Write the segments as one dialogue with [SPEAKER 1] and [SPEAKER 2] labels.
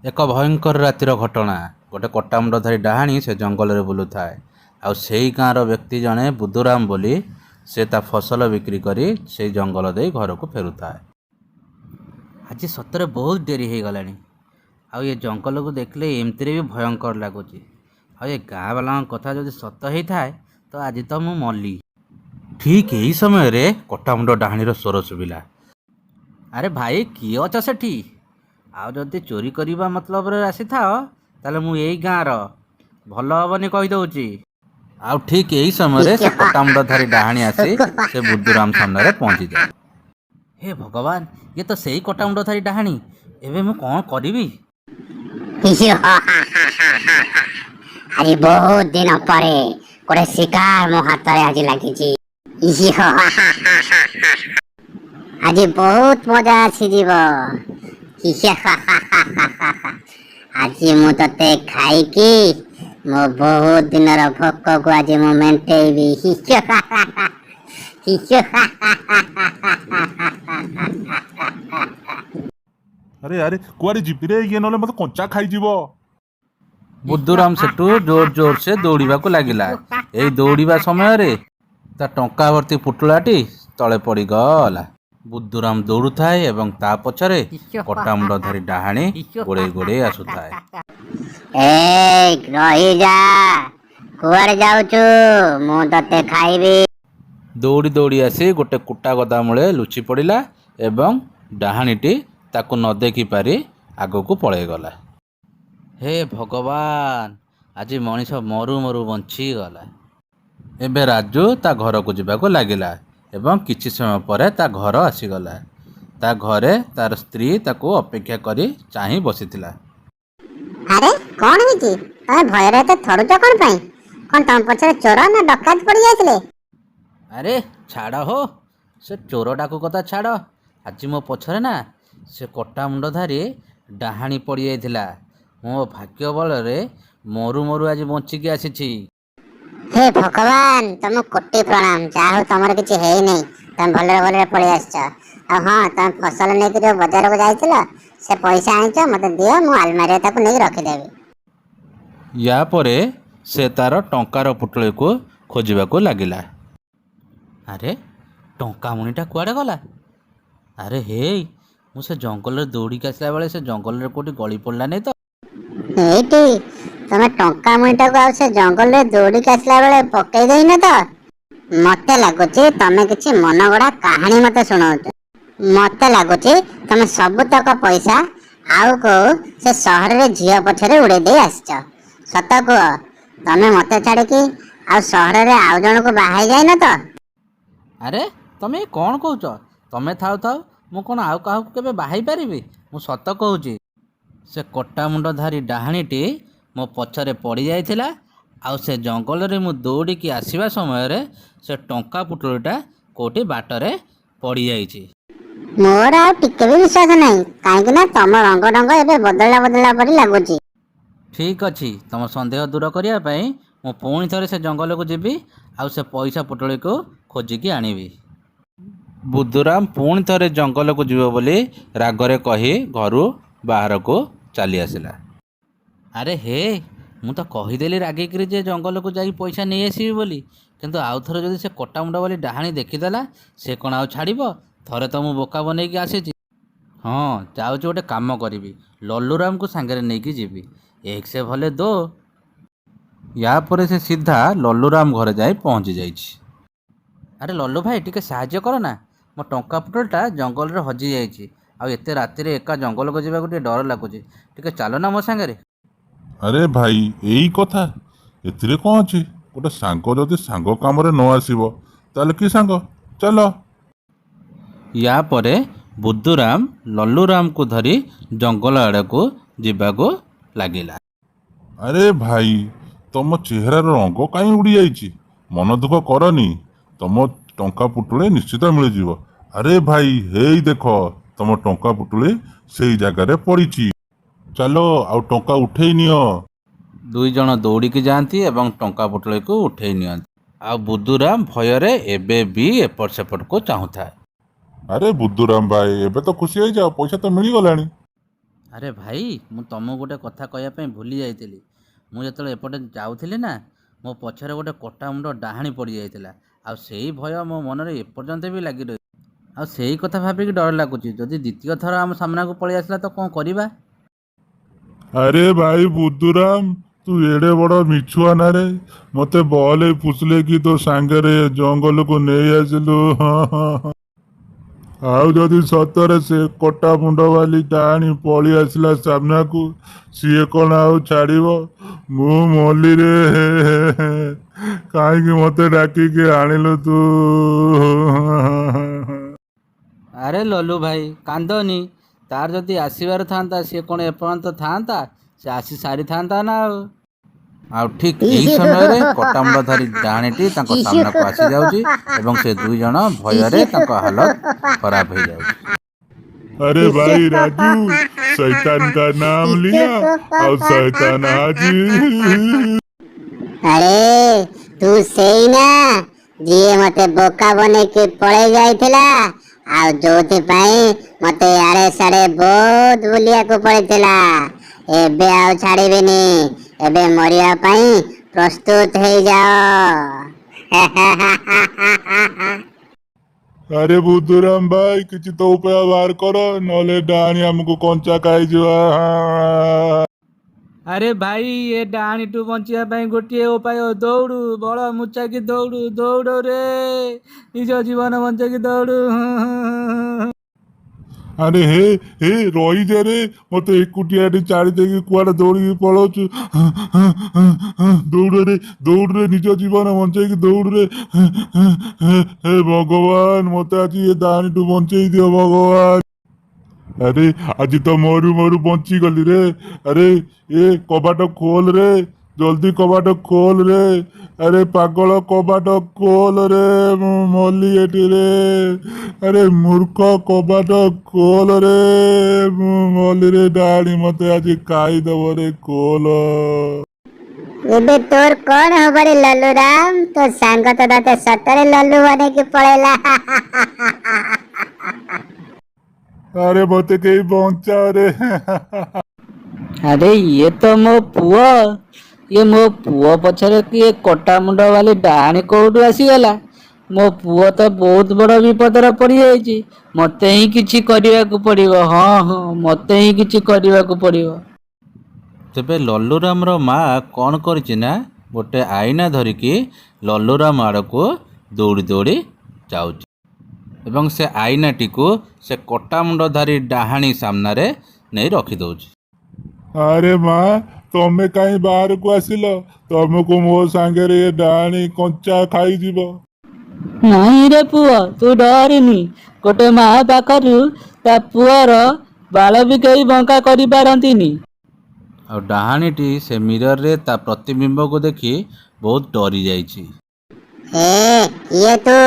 [SPEAKER 1] ଏକ ଭୟଙ୍କର ରାତିର ଘଟଣା। ଗୋଟେ କଟାମୁଣ୍ଡଧାରୀ ଡାହାଣୀ ସେ ଜଙ୍ଗଲରେ ବୁଲୁଥାଏ। ଆଉ ସେଇ ଗାଁର ବ୍ୟକ୍ତି ଜଣେ ବୁଧୁରାମ ବୋଲି, ସେ ତା ଫସଲ ବିକ୍ରି କରି ସେଇ ଜଙ୍ଗଲ ଦେଇ ଘରକୁ ଫେରୁଥାଏ। ଆଜି ସତରେ ବହୁତ ଡେରି ହେଇଗଲାଣି। ଆଉ ଏ ଜଙ୍ଗଲକୁ ଦେଖିଲେ ଏମିତିରେ ବି ଭୟଙ୍କର ଲାଗୁଛି। ଆଉ ଏ ଗାଁ ବାଲାଙ୍କ କଥା ଯଦି ସତ ହେଇଥାଏ ତ ଆଜି ତ ମୁଁ ମଲି। ଠିକ୍ ଏହି ସମୟରେ କଟାମୁଣ୍ଡ ଡାହାଣୀର ସ୍ୱର ଶୁଭିଲା, ଆରେ ଭାଇ, କିଏ ଅଛ ସେଠି? ଆଉ ଯଦି ଚୋରି କରିବା ମତଲବରେ ଆସିଥାଅ, ତାହେଲେ ମୁଁ ଏଇ ଗାଁର, ଭଲ ହେବନି କହିଦେଉଛି। ଆଉ ଠିକ୍ ଏହି ସମୟରେ ସେ କଟାମୁଣ୍ଡଧାରୀ ଡାହାଣୀ ଆସି ସେ ବୁଦ୍ଧୁରାମ ସାମ୍ନାରେ ପହଞ୍ଚିଯାଏ। ହେ ଭଗବାନ, ଇଏ ତ ସେଇ କଟାମୁଣ୍ଡଧାରୀ ଡାହାଣୀ! ଏବେ ମୁଁ କ'ଣ କରିବି?
[SPEAKER 2] ଆଜି ବହୁତ ଦିନ ପରେ ଗୋଟେ ଶିକାର ମୋ ହାତରେ ଆଜି ଲାଗିଛି। ଆଜି ବହୁତ ମଜା ଆସିଯିବ। ଆଜି ମୁଁ ତତେ ଖାଇକି ମୋ ବହୁତ ଦିନର ଭୋକକୁ ଆଜି ମୁଁ ମେଣ୍ଟେଇବି।
[SPEAKER 3] ଆରେ ଆରେ, କୁଆଡ଼େ ଯିବି ରେ ଇଏ? ନହେଲେ ମୋତେ କଞ୍ଚା ଖାଇଯିବ।
[SPEAKER 1] ବୁଦ୍ଧୁରାମ ସେଠୁ ଜୋର ଜୋର ସେ ଦୌଡ଼ିବାକୁ ଲାଗିଲା। ଏଇ ଦୌଡ଼ିବା ସମୟରେ ତା ଟଙ୍କା ଭର୍ତ୍ତି ପୁଟୁଳାଟି ତଳେ ପଡ଼ିଗଲା। ବୁଦ୍ଧୁରାମ ଦୌଡ଼ୁଥାଏ ଏବଂ ତା ପଛରେ କଟାମୁଣ୍ଡଧାରୀ ଡାହାଣୀ ଗୋଡ଼େଇ ଗୋଡ଼େଇ ଆସୁଥାଏ।
[SPEAKER 2] ଏଇ, ରହିଯା! କୁଆଡ଼େ ଯାଉଛୁ? ମୁଁ ତତେ ଖାଇବି।
[SPEAKER 1] ଦୌଡ଼ି ଦୌଡ଼ି ଆସି ଗୋଟେ କୁଟା ଗଦା ମୂଳେ ଲୁଚି ପଡ଼ିଲା ଏବଂ ଡାହାଣୀଟି ତାକୁ ନ ଦେଖିପାରି ଆଗକୁ ପଳେଇଗଲା। ହେ ଭଗବାନ, ଆଜି ମଣିଷ ମରୁ ମରୁ ବଞ୍ଚିଗଲା। ଏବେ ରାଜୁ ତା ଘରକୁ ଯିବାକୁ ଲାଗିଲା ଏବଂ କିଛି ସମୟ ପରେ ତା ଘର ଆସିଗଲା। ତା ଘରେ ତାର ସ୍ତ୍ରୀ ତାକୁ ଅପେକ୍ଷା କରି ଚାହିଁ ବସିଥିଲା।
[SPEAKER 2] ଆରେ, କଣ ହେଇଛି? ତମେ ଭୟରେ ଏତେ ଥରୁଛ କଣ ପାଇଁ? କଣ ତମ ପଛରେ ଚୋର ନା ଡକାୟତ ପଡି ଯାଇଥିଲେ?
[SPEAKER 1] ଆରେ ଛାଡ଼ ହୋ, ସେ ଚୋର ଡାକୁ କଥା ଛାଡ଼। ଆଜି ମୋ ପଛରେ ନା ସେ କଟା ମୁଣ୍ଡଧାରୀ ଡାହାଣୀ ପଡ଼ିଯାଇଥିଲା। ମୋ ଭାଗ୍ୟ ବଳରେ ମରୁ ମରୁ ଆଜି ବଞ୍ଚିକି ଆସିଛି।
[SPEAKER 2] ହେ ଭଗବାନ, ତମକୁ କୋଟି ପ୍ରଣାମ। ଯାହା ହଉ ତମର କିଛି ହେଇନାହିଁ, ତମେ ଭଲରେ ଭଲରେ ପଳେଇ ଆସିଛ। ଆଉ ହଁ, ତମେ ଫସଲ ନେଇକି ଯୋଉ ବଜାରକୁ ଯାଇଥିଲ, ସେ ପଇସା ଆଣିଛ? ମତେ ଦିଅ, ମୁଁ ଆଲମାରିରେ ତାକୁ ନେଇକି ରଖିଦେବି।
[SPEAKER 1] ୟା ପରେ ସେ ତାର ଟଙ୍କାର ପୁଟୁଳିକୁ ଖୋଜିବାକୁ ଲାଗିଲା। ଆରେ, ଟଙ୍କା ମୁଣିଟା କୁଆଡ଼େ ଗଲା? ଆରେ ହେଇ, ମୁଁ ସେ ଜଙ୍ଗଲରେ ଦୌଡ଼ିକି ଆସିଲା ବେଳେ ସେ ଜଙ୍ଗଲରେ କେଉଁଠି ଗଳି ପଡ଼ିଲାନି ତ?
[SPEAKER 2] ଏଇଠି ତମେ ଟଙ୍କା ମୁଣିଟାକୁ ଆଉ ସେ ଜଙ୍ଗଲରେ ଦୌଡ଼ିକି ଆସିଲା ବେଳେ ପକେଇ ଦେଇନ ତ? ମତେ ଲାଗୁଛି ତମେ କିଛି ମନଗଢା କାହାଣୀ ମତେ ଶୁଣଉଛ। ମତେ ଲାଗୁଛି ତମେ ସବୁତକ ପଇସା ଆଉ କୋଉ ସେ ସହରରେ ଝିଅ ପଛରେ ଉଡେଇ ଦେଇ ଆସିଛ। ସତ କୁହ, ତମେ ମତେ ଛାଡିକି ଆଉ ସହରରେ ଆଉ ଜଣକୁ ବାହା ହେଇ ଯାଇନ ତ?
[SPEAKER 1] ଆରେ, ତମେ ଏ କ'ଣ କହୁଛ? ତମେ ଥାଉ ଥାଉ ମୁଁ କ'ଣ ଆଉ କାହାକୁ କେବେ ବାହାଇ ପାରିବି? ମୁଁ ସତ କହୁଛି, ସେ କଟା ମୁଣ୍ଡଧାରୀ ଡାହାଣୀଟି ମୋ ପଛରେ ପଡ଼ିଯାଇଥିଲା ଆଉ ସେ ଜଙ୍ଗଲରେ ମୁଁ ଦୌଡ଼ିକି ଆସିବା ସମୟରେ ସେ ଟଙ୍କା ପୁଟୁଳିଟା କେଉଁଠି ବାଟରେ ପଡ଼ିଯାଇଛି।
[SPEAKER 2] ମୋର ଆଉ ଟିକେ ବି ବିଶ୍ୱାସ ନାହିଁ, କାହିଁକି ନା ତମ ରଙ୍ଗ ଢଙ୍ଗ ଏବେ ବଦଳିଲା ବଦଳିଲା ପରି ଲାଗୁଛି।
[SPEAKER 1] ଠିକ୍ ଅଛି, ତମ ସନ୍ଦେହ ଦୂର କରିବା ପାଇଁ ମୁଁ ପୁଣି ଥରେ ସେ ଜଙ୍ଗଲକୁ ଯିବି ଆଉ ସେ ପଇସା ପୁଟୁଳିକୁ ଖୋଜିକି ଆଣିବି। ବୁଦ୍ଧୁରାମ ପୁଣି ଥରେ ଜଙ୍ଗଲକୁ ଯିବ ବୋଲି ରାଗରେ କହି ଘରୁ ବାହାରକୁ ଚାଲି ଆସିଲା। ଆରେ ହେ, ମୁଁ ତ କହିଦେଲି ରାଗିକିରି ଯେ ଜଙ୍ଗଲକୁ ଯାଇ ପଇସା ନେଇ ଆସିବି ବୋଲି, କିନ୍ତୁ ଆଉ ଥରେ ଯଦି ସେ କଟାମୁଣ୍ଡ ବୋଲି ଡାହାଣୀ ଦେଖିଦେଲା, ସେ କ'ଣ ଆଉ ଛାଡ଼ିବ? ଥରେ ତ ମୁଁ ବୋକା ବନେଇକି ଆସିଛି। ହଁ, ଯାଉଛି, ଗୋଟେ କାମ କରିବି, ଲଲ୍ଲୁରାମକୁ ସାଙ୍ଗରେ ନେଇକି ଯିବି। ଏକ ସେ ଭଲେ ଦୋ। ୟା ପରେ ସେ ସିଧା ଲଲ୍ଲୁରାମ ଘରେ ଯାଇ ପହଞ୍ଚି ଯାଇଛି। ଆରେ ଲଲ୍ଲୁ ଭାଇ, ଟିକେ ସାହାଯ୍ୟ କର ନା। ମୋ ଟଙ୍କା ପୁଟୁଳିଟା ଜଙ୍ଗଲରେ ହଜିଯାଇଛି ଆଉ ଏତେ ରାତିରେ ଏକା ଜଙ୍ଗଲକୁ ଯିବାକୁ ଟିକେ ଡର ଲାଗୁଛି। ଟିକେ ଚାଲ ନା ମୋ ସାଙ୍ଗରେ।
[SPEAKER 3] ଆରେ ଭାଇ, ଏଇ କଥା, ଏଥିରେ କ'ଣ ଅଛି? ଗୋଟେ ସାଙ୍ଗ ଯଦି ସାଙ୍ଗ କାମରେ ନ ଆସିବ, ତାହେଲେ କି ସାଙ୍ଗ? ଚାଲ।
[SPEAKER 1] ୟା ପରେ ବୁଦ୍ଧୁରାମ ଲଲ୍ଲୁରାମକୁ ଧରି ଜଙ୍ଗଲ ଆଡ଼କୁ ଯିବାକୁ ଲାଗିଲା।
[SPEAKER 3] ଆରେ ଭାଇ, ତମ ଚେହେରାର ରଙ୍ଗ କାହିଁ ଉଡ଼ିଯାଇଛି? ମନ ଦୁଃଖ କରନି, ତମ ଟଙ୍କା ପୁଟୁଳି ନିଶ୍ଚିତ ମିଳିଯିବ। ଆରେ ଭାଇ, ହେଇ ଦେଖ, ତମ ଟଙ୍କା ପୁଟୁଳି ସେଇ ଜାଗାରେ ପଡ଼ିଛି। ଚାଲ ଆଉ ଟଙ୍କା ଉଠେଇ ନିଅ।
[SPEAKER 1] ଦୁଇ ଜଣ ଦୌଡ଼ିକି ଯାଆନ୍ତି ଏବଂ ଟଙ୍କା ପୁଟୁଳିକୁ ଉଠେଇ ନିଅନ୍ତି। ଆଉ ବୁଦ୍ଧୁରାମ ଭୟରେ ଏବେ ବି ଏପଟ ସେପଟକୁ ଚାହୁଁଥାଏ।
[SPEAKER 3] ଆରେ ବୁଦ୍ଧୁରାମ ଭାଇ, ଏବେ ତ ଖୁସି ହେଇଯାଅ, ପଇସା ତ ମିଳିଗଲାଣି।
[SPEAKER 1] ଆରେ ଭାଇ, ମୁଁ ତୁମକୁ ଗୋଟେ କଥା କହିବା ପାଇଁ ଭୁଲି ଯାଇଥିଲି। ମୁଁ ଯେତେବେଳେ ଏପଟେ ଯାଉଥିଲି ନା, ମୋ ପଛରେ ଗୋଟେ କଟା ମୁଣ୍ଡ ଡାହାଣୀ ପଡ଼ିଯାଇଥିଲା। ଆଉ ସେଇ ଭୟ ମୋ ମନରେ ଏପର୍ଯ୍ୟନ୍ତ ବି ଲାଗି ରହିଛି। ଆଉ ସେଇ କଥା ଭାବିକି ଡର ଲାଗୁଛି। ଯଦି ଦ୍ୱିତୀୟ ଥର ଆମ ସାମ୍ନାକୁ ପଳେଇ ଆସିଲା ତ କ'ଣ କରିବା?
[SPEAKER 3] ଆରେ ଭାଇ ବୁଦ୍ଧୁରାମ, ତୁ ଏଡ଼େ ବଡ଼ ମିଛୁଆ ନା ରେ? ମତେ ବହଲେ ଫୁସଲେଇକି ତୋ ସାଙ୍ଗରେ ଜଙ୍ଗଲକୁ ନେଇ ଆସିଲୁ। ଆଉ ଯଦି ସତରେ ସେ କଟା ମୁଣ୍ଡ ବାଲି ଡାହାଣୀ ପଳେଇ ଆସିଲା ସାମ୍ନାକୁ, ସିଏ କ'ଣ ଆଉ ଛାଡ଼ିବ? ମୁଁ ମଲି ରେ। କାହିଁକି ମତେ ଡାକିକି ଆଣିଲୁ ତୁ?
[SPEAKER 1] ଆରେ ଲଲୁ ଭାଇ, କାନ୍ଦନି। ତାର ଯଦି ଆସିବାର ଥାନ୍ତା, ସିଏ କ'ଣ ଏପର୍ଯ୍ୟନ୍ତ ଥାନ୍ତା? ସେ ଆସି ସାରିଥାନ୍ତା ନା ଆଉ। ଆଉ ଠିକ୍ ଏହି ସମୟରେ କଟାମୁଣ୍ଡଧାରୀ ଡାହାଣୀଟି ତାଙ୍କ ସାମ୍ନାକୁ ଆସିଯାଉଛି ଏବଂ ସେ ଦୁଇ ଜଣ ଭୟରେ ତାଙ୍କ ହାଲତ ଖରାପ ହେଇଯାଉଛି।
[SPEAKER 3] अरे भाई राजू, शैतान का नाम लिया और शैतान हाजिर।
[SPEAKER 2] ଆରେ, ତୁ ସେଇ ନା ଯିଏ ମତେ ବୋକା ବନେଇକି ପଳେଇ ଯାଇଥିଲା, ଆଉ ଯୋଉଥିପାଇଁ ମତେ ଆଡ଼େ ସାଡ଼େ ବହୁତ ବୁଲିବାକୁ ପଡିଥିଲା? ଏବେ ଆଉ ଛାଡ଼ିବିନି। ଏବେ ମରିବା ପାଇଁ ପ୍ରସ୍ତୁତ ହେଇଯାଅ।
[SPEAKER 3] ଆରେ ବୁଦ୍ଧୁରାମ ଭାଇ, କିଛି ତ ଉପାୟ ବାହାର କର, ନହେଲେ ଡାହାଣୀ ଆମକୁ କଞ୍ଚା ଖାଇଯିବ।
[SPEAKER 1] ଆରେ ଭାଇ, ଏ ଡାହାଣୀଠୁ ବଞ୍ଚିବା ପାଇଁ ଗୋଟିଏ ଉପାୟ, ଦୌଡ଼ୁ, ବଳ ମୁଚାକି ଦୌଡ଼ୁ, ଦୌଡ଼ ରେ, ନିଜ ଜୀବନ ବଞ୍ଚେଇକି ଦୌଡ଼ୁ।
[SPEAKER 3] ଆରେ ହେ ହେ, ରହିଯା ରେ। ମତେ ଏକୁଟିଆ ଏଠି ଛାଡ଼ି ଦେଇକି କୁଆଡ଼େ ଦୌଡ଼ିକି ପଳଉଛୁ? ଦୌଡ଼ରେ, ଦୌଡ଼ରେ, ନିଜ ଜୀବନ ବଞ୍ଚେଇକି ଦୌଡ଼ରେ। ହେ ଭଗବାନ, ମତେ ଆଜି ଏ ଡାହାଣୀଠୁ ବଞ୍ଚେଇ ଦିଅ ଭଗବାନ। ଆରେ, ଆଜି ତ ମରୁ ମରୁ ବଞ୍ଚିଗଲି ରେ। ଆରେ ଏ କବାଟ ଖୋଲ ରେ, ଜଲ୍ଦି କବାଟ ଖୋଲ ରେ। ଆରେ ପାଗଳ, କବାଟ ଖୋଲ ରେ, ମୁଁ ମଲି ଏଠି ରେ। ଆରେ ମୂର୍ଖ, କବାଟ ଖୋଲ ରେ, ମୁଁ ମଲି ରେ। ଡାହାଣୀ ମତେ ଆଜି ଖାଇଦବ ରେ, ଖୋଲ।
[SPEAKER 2] ଏବେ ତୋର କଣ ହବ ରେ ଲଲୁରାମ? ତୋ ସାଙ୍ଗ ତ ତତେ ସତରେ ଲଲୁ ବନେଇକି ପଳେଇଲା।
[SPEAKER 3] ଆରେ, ମତେ କେହି ବଞ୍ଚାଅ ରେ।
[SPEAKER 1] ଆରେ, ଇଏ ତ ମୋ ପୁଅ। ଇଏ ମୋ ପୁଅ ପଛରେ କିଏ କଟା ମୁଣ୍ଡ ବାଲି ଡାହାଣୀ କୋଉଠୁ ଆସିଗଲା? ମୋ ପୁଅ ତ ବହୁତ ବଡ଼ ବିପଦରେ ପଡ଼ିଯାଇଛି। ମତେ ହିଁ କିଛି କରିବାକୁ ପଡ଼ିବ। ହଁ ହଁ, ମତେ ହିଁ କିଛି କରିବାକୁ ପଡ଼ିବ। ତେବେ ଲଲ୍ଲୁରାମର ମା କ'ଣ କରିଛି ନା, ଗୋଟେ ଆଇନା ଧରିକି ଲଲ୍ଲୁରାମ ଆଡ଼କୁ ଦୌଡ଼ି ଦୌଡ଼ି ଯାଉଛି ଏବଂ ସେ ଆଇନାଟିକୁ ସେ କଟା ମୁଣ୍ଡଧାରୀ ଡାହାଣୀ ସାମ୍ନାରେ ନେଇ ରଖିଦେଉଛି।
[SPEAKER 3] ଆରେ ମା, ତମେ କାହିଁ ବାହାରକୁ ଆସିଲ? ତମକୁ ମୋ ସାଙ୍ଗରେ ଏ ଡାହାଣୀ କଞ୍ଚା ଖାଇଯିବ।
[SPEAKER 1] ନାଇଁ ରେ ପୁଅ, ତୁ ଡରନି। ଗୋଟେ ମା ପାଖରୁ ତା ପୁଅର ବାଳ ବି କେହି ବଙ୍କା କରିପାରନ୍ତିନି। ଆଉ ଡାହାଣୀଟି ସେ ମିରରରେ ତା ପ୍ରତିବିମ୍ବକୁ ଦେଖି ବହୁତ ଡରି ଯାଇଛି।
[SPEAKER 2] ଏ, କିଏ ତୁ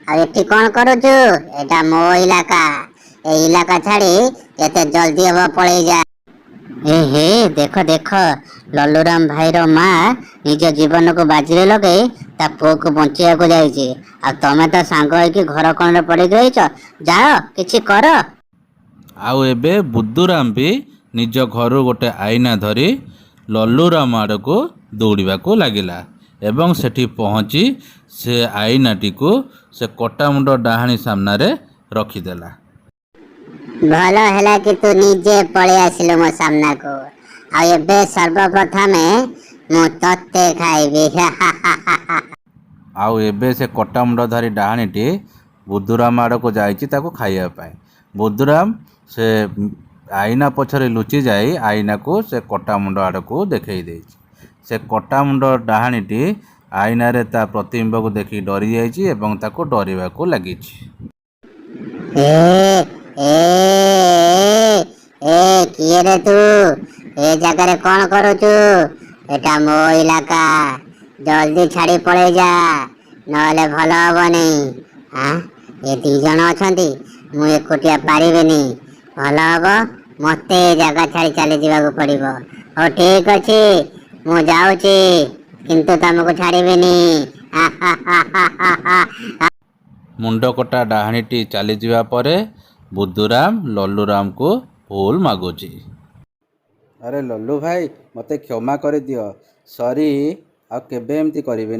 [SPEAKER 2] ଆଉ ଏଠି କଣ କରୁଛୁ? ଏଇଟା ମୋ ଇଲାକା। ଏଇ ଇଲାକା ଛାଡି ଯେତେ ଜଲ୍ଦି ହବ ପଳେଇ ଯା। ଏ ହେ, ଦେଖ ଦେଖ, ଲଲ୍ଲୁରାମ ଭାଇର ମା ନିଜ ଜୀବନକୁ ବାଜିରେ ଲଗେଇ ତା ପୁଅକୁ ବଞ୍ଚେଇବାକୁ ଯାଇଛି, ଆଉ ତମେ ତ ସାଙ୍ଗ ହେଇକି ଘର କଣରେ ପଡିକି ରହିଛ। ଯାଅ, କିଛି କର।
[SPEAKER 1] ଆଉ ଏବେ ବୁଦ୍ଧୁରାମ ବି ନିଜ ଘରୁ ଗୋଟେ ଆଇନା ଧରି ଲଲ୍ଲୁରାମ ଆଡ଼କୁ ଦୌଡ଼ିବାକୁ ଲାଗିଲା ଏବଂ ସେଠି ପହଞ୍ଚି ସେ ଆଇନାଟିକୁ ସେ କଟାମୁଣ୍ଡ ଡାହାଣୀ ସାମ୍ନାରେ ରଖିଦେଲା।
[SPEAKER 2] ଭଲ ହେଲା କି ତୁ ନିଜେ ପଳେଇ ଆସିଲୁ ମୋ ସାମ୍ନାକୁ। ଆଉ ଏବେ ସର୍ବପ୍ରଥମେ ମୁଁ ତତେ ଖାଇବି।
[SPEAKER 1] ଆଉ ଏବେ ସେ କଟାମୁଣ୍ଡଧାରୀ ଡାହାଣୀଟି ବୁଦ୍ଧୁରାମ ଆଡ଼କୁ ଯାଇଛି ତାକୁ ଖାଇବା ପାଇଁ। ବୁଦ୍ଧୁରାମ ସେ ଆଇନା ପଛରେ ଲୁଚି ଯାଇ ଆଇନାକୁ ସେ କଟାମୁଣ୍ଡ ଆଡ଼କୁ ଦେଖେଇ ଦେଇଛି। ସେ କଟାମୁଣ୍ଡ ଡାହାଣୀଟି ଆଇନାରେ ତା ପ୍ରତିବିମ୍ବକୁ ଦେଖି ଡରି ଯାଇଛି ଏବଂ ତାକୁ ଡରିବାକୁ ଲାଗିଛି।
[SPEAKER 2] ଏ ଏ ଏ, କିଏ ରେ ତୁ? ଏ ଜାଗାରେ କଣ କରୁଛୁ? ଏଟା ମୋ ଇଲାକା। ଜଲ୍ଦି ଛାଡି ପଳେଇ ଯା, ନହେଲେ ଭଲ ହବନି। ଆଁ, ଏ ଦି ଜଣ ଅଛନ୍ତି, ମୁଁ ଏକୁଟିଆ ପାରିବିନି। ଭଲ ହବ ମତେ ଏ ଜାଗା ଛାଡି ଚାଲି ଯିବାକୁ ପଡିବ। ହଉ, ଠିକ ଅଛି, ମୁଁ ଯାଉଛି, କିନ୍ତୁ ତମକୁ ଛାଡିବିନି।
[SPEAKER 1] ମୁଣ୍ଡକଟା ଡାହାଣୀଟି ଚାଲିଯିବା ପରେ ବୁଦ୍ଧୁରାମ ଲଲ୍ଲୁରାମକୁ ଭୁଲ ମାଗୁଛି। ଆରେ ଲଲୁ ଭାଇ, ମୋତେ କ୍ଷମା କରିଦିଅ। ସରି, ଆଉ କେବେ ଏମିତି କରିବିନି।